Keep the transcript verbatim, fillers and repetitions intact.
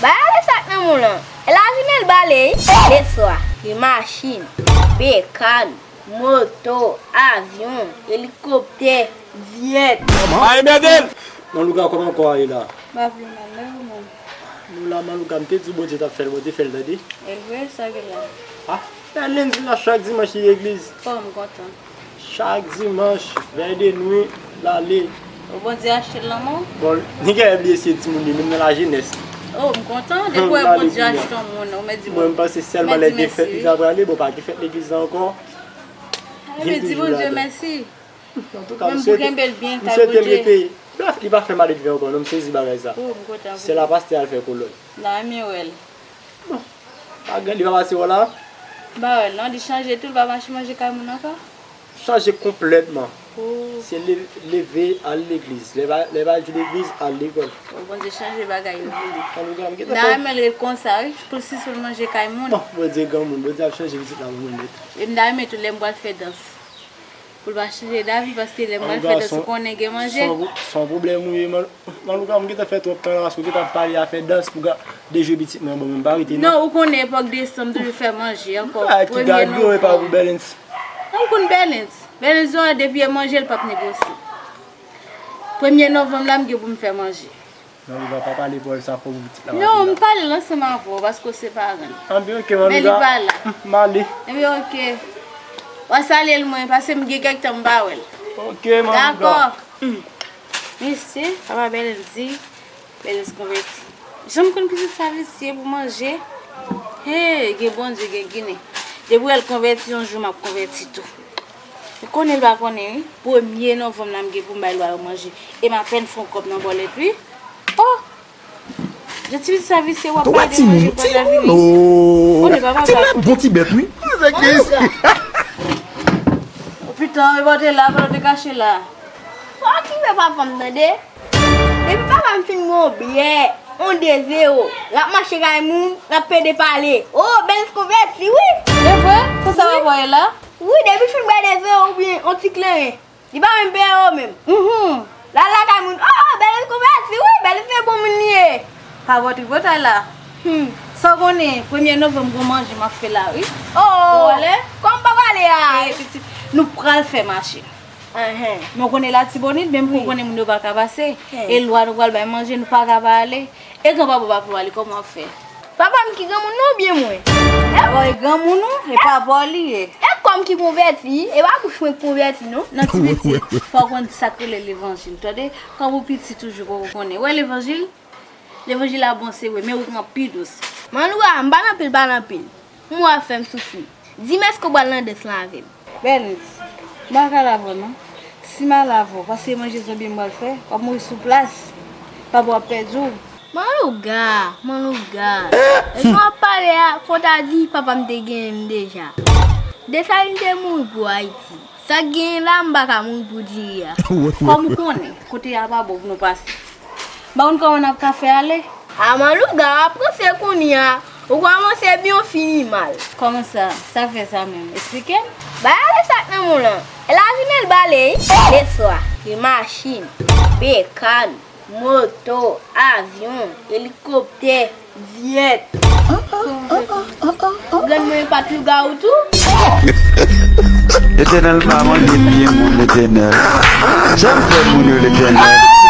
Bay ale sa k nan men w lan. E lavi nèl bale, wi. Leswa, gen machin, bekàn, moto, avyon, elikoptè, vyèt. Ay, Bèdèn! Manlouga, kòman kò a ye la? M ap vin mal, lè ou menm? Nou la, Manlouga, m te di w Bondye t ap fè l, Bondye fè l, tande. E vre, sa gen la? Ah, Bèdèn di la chak dimanch li legliz. Oh, m kontan. Chak dimanch, vèy de nwi, l ale. O Bondye achte l nan men w? Bon, li genlè bliye se timoun li, menm nan lajenès. Oh, m kontan. Depi w wè Bondye achte yon moun, ou mèt di Bondye mèsi. Mwen, m panse sèlman lè gen fèt li ta prale, bon, pa gen fèt legliz la ankò. Mèt di Bondye mèsi. Antouka, m swete, m swete l rete. Brèf, li pa fè mal rive ankò, non, m sezi bagay sa. Oh, m kontan pou ou. Sèl a pastè al fè kolòn. M ta renmen wè l. Bon, pa gen, li pa pase wè w la? M pa wè l non, li chanje tou, li pa mache manje kay moun ankò? Chanje konplètman. Oh. Se le-, leve, al legliz. Lè pa, lè pa al legliz, al lekòl. Oh, Bondye chanje bagay yo pou li. An nou gen, m gentan fè. M ta renmen l ret konsa, wi, pou l sispann manje kay moun. Bon, Bondye granmoun, Bondye ap chanje pitit la pou moun nèt. E m ta renmen tou lè m pral fè dans. Pou l pa chanje davi, paske lè m pral fè dans, ou konnen gen manje. Son, son pwoblèm ou ye, man. Manlouga, m gentan fè twòp tan la, paske w gentan pale afè dans pou gade jwe pitit mwen, bon, mwen pa rete non. Non, ou konnen epòk desanm toujou fè manje ankò. Premye novanm. Ki gad yo, e pa pou Bèlens. Ou konn Bèlens. Bèlens, depi e manje, l p ap negosye. Premye novanm la, m gen pou m fè manje. Manlouga, pa pale pawòl sa fò pou pitit la. Non, m pale l ansanm avè w, paske w se paran l. Anben, ok, Manlouga. Men li pa la. M ale. Ebyen, ok. W a salye l mwen, paske m gen kèk tan m pa wè l. Ok, Manlouga. Dakò. Mesye, papa Bèlens di, Bèlens konvèti. Janm konn pitit sa visye pou manje. Hey, gen Bondye, gen Ginen. Depi w wè l konvèti, yon jou m ap konvèti tou. Ou konnen l pa konnen, wi. Premye novanm la, m gen pou m bay lwa yo manje. E m apèn fè yon kòb nan bòlèt, wi. Oh! Jan ti pitit sa visye, w ap bay de manje pandan vini. Konnen papa sa. Bon ti bèt, wi. Manlouga. Pita, repote la, pandan w te kache la. Fò w okipe papa m, tande. Depi papa m fin gen yon byè, yon de zewo, l ap mache kay moun, l ap pede pale. Oh, Bèlens konvèti, wi! Se vre? Konsa papa w ye la? Wi, depi l fin bwè de zewo oubyen yon ti kleren, li pa menm peye yo menm. Mhm. L al lakay moun, oh, oh, Bèlens konvèti, wi, Bèlens se bon moun li ye. Pa bò tripotay la. Hmm. Sa w konnen, premye novanm gon manje m ap fè la, wi. Oh, kòman pa pale a? E, pitit, nou pral fè mache. Enhen. Men w konnen Latibonit, menm pou w konnen moun yo pa ka pase. E lwa nou pral bay manje, nou pa ka pa ale. E granpapa w pa vle w ale, kòman w ap fè? Papa m ki granmoun nan oubyen mwen? E granmoun ou, e papa w li ye. E kò m ki konvèti, e pa bouch mwen ki konvèti, non. Nan ti pitit, fò w konn sa k rele levanjil, tande? Kòm ou piti toujou, poko konnen. Wè levanjil? Levanjil la bon, se vre, men ou pran pi dous. Manlouga, m pa nan pil, pa nan pil. M wè w ap fè m soufri. Di m èske w pral nan dans lan avè m? Bèlens, m pa ka al avè w non. Si m al avè w, paske manje zonbi m pral fè, w ap mouri sou plas. Papa w ap pèdi w. Manlouga, Manlouga. Jan w ap pale a, fò w ta di papa m te genyen m deja. Desalin te mouri pou Ayiti. Sa k genyen la, m pa ka mouri pou diri a. Kòm ou konnen, kote a pa bon pou nou pase. M pa konn kòman n ap ka fè ale. A Manlouga, w ap ranse kounye a. Ou kòmanse byen, w fini mal. Kòman sa? Sa k fè sa menm? Eksplike m. Bay ale sa k nan men w lan. E lavi nèl bale, wi. Leswa, gen machin, bekàn, moto, avyon, elikoptè, vyèt. Grann mwen pa t lougawou tou? Letènèl pa mande byen moun, Letènèl. Janm fè moun yo, Letènèl.